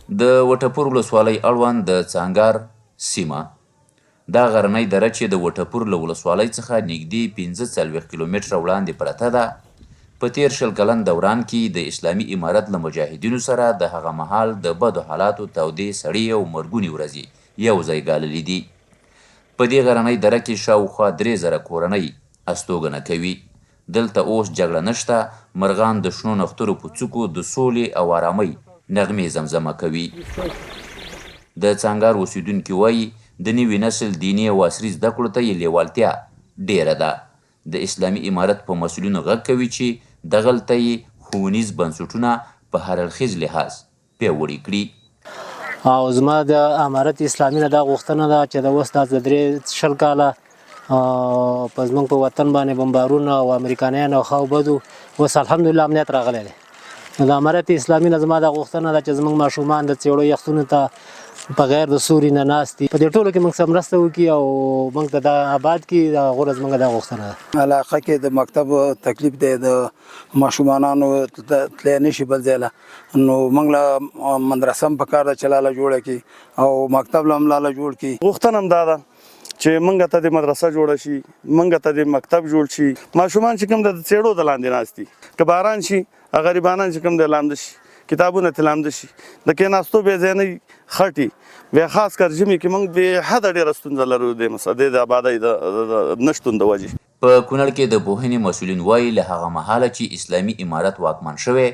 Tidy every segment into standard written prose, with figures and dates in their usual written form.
د وټپور ولسوالۍ اړوند د څانګار سیمه. دا غرنۍ دره چې د وټپور له ولسوالۍ څخه نږدې 45 کیلومتره وړاندې پرته ده، په تېر 20 کلن دوران کې د اسلامي امارت له مجاهدینو سره د هغه مهال د بدو حالاتو تودې سړې او مرګونې ورځې یو ځای ګاللې دي. په دې غرنۍ دره کې شاوخوا 3000 کورنۍ استوګنه کوي. دلته اوس جګړه نشته، مرغان د شنو نښترو په څوکو د سولې او ارامۍ نغمې زمزمه کوي. د څانګار اوسېدونکي وايي، د نوي نسل دیني او عصري زده کړو ته یې لېوالتیا ډېره ده. د اسلامي امارت په مسؤلینو غږ کوي چې دغلته یې ښوونیز بنسټونه په هر اړخیز لحاظ پیاوړي کړي. او زما د امارت اسلامي نه دا غوښتنه ده چې د اوس دا د 23 کاله په زمونږ په وطن باندې بمبارونه او امریکایان او ښه او بدو، اوس الحمدلله امنیت راغلی دی. نو د امارت اسلامي نه زما دا غوښتنه ده چې زمونږ ماشومان د څېړو یختونو ته په غیر د سوري نه ناست دي، په دې ټولو کې موږ سره مرسته وکړي او موږ ته دا آباد کړي. دا غوره زمونږ دا غوښتنه ده. علاقه کې د مکتب تکلیف دی، د ماشومانانو تللی نه شي بل ځای له، نو موږ له مدرسه هم پکار ده چې لاله جوړه کړي او مکتب له هم لاله جوړ کړي. غوښتنه هم دا ده چې موږ ته د مدرسه جوړه شي، موږ ته د مکتب جوړ شي. ماشومان چې کوم د څېړو د لاندې ناست دي، که باران شي غریبانان چې کوم د لامده شي، کتابونه ترې لامده شي، د کېناستو بې ځای نه خټي. بیا خاص کر ژمي کې موږ بې حده ډېره ستونزه لرو د مسدې د آبادۍ د نشتون د وجې. په کونړ کې د پوهنې مسؤلین وايي، له هغه مهاله چې اسلامي امارت واکمن شوی،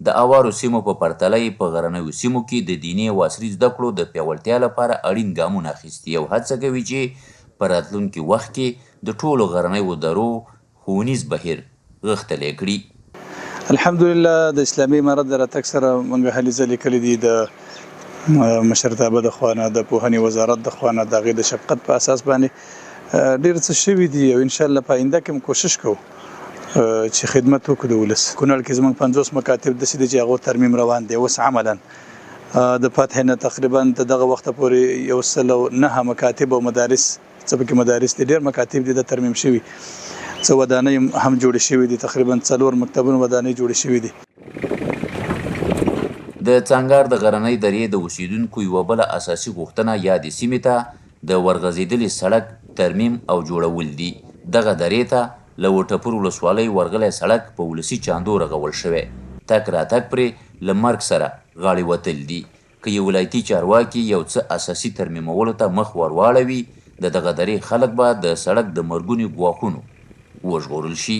د اوارو سیمو په پرتله یې په غرنیو سیمو کې د دیني او عصري زده کړو د پیاوړتیا لپاره اړین ګامونه اخیستي او هڅه کوي چې په راتلونکي وخت کې د ټولو غرنیو درو ښوونیز بهیر غښتلی کړي. الحمدلله د اسلامي امارت د راتګ سره موږ هلې ځلې کړې دي، د مشرتابه د خوا نه، د پوهنې وزارت د خوا نه، د هغې د شفقت په اساس باندې ډېر څه شوي دي او انشاءالله په آینده کې هم کوشش کوو چې خدمت وکړو د ولس. کونړ کې زموږ 50 مکاتب داسې دي چې هغو ترمیم روان دی اوس عملاً د فتح نه تقریبا تر دغه وخته پورې 109 مکاتب او مدارس، څه پکې مدارس دي، ډېر مکاتب دي د ترمیم شوي، څه ودانۍ هم جوړې شوې دي، تقریبا 4 مکتبونو ودانۍ جوړې شوې دي. د څانګار د غرنۍ درې د اوسېدونکو یوه بله اساسي غوښتنه یادې سیمې ته د ورغځېدلي سړک ترمیم او جوړول دي. دغه درې ته له وټپور ولسوالۍ ورغلی سړک په ولسي چاندو رغول شوی، تګ راتګ پرې له مرګ سره غاړې وتل دي. که یې ولایتي چارواکي یو څه اساسي ترمیمولو ته مخ ورواړوي، د دغه درې خلک به د سړک د مرګوني ګواښونو وژغورل شي.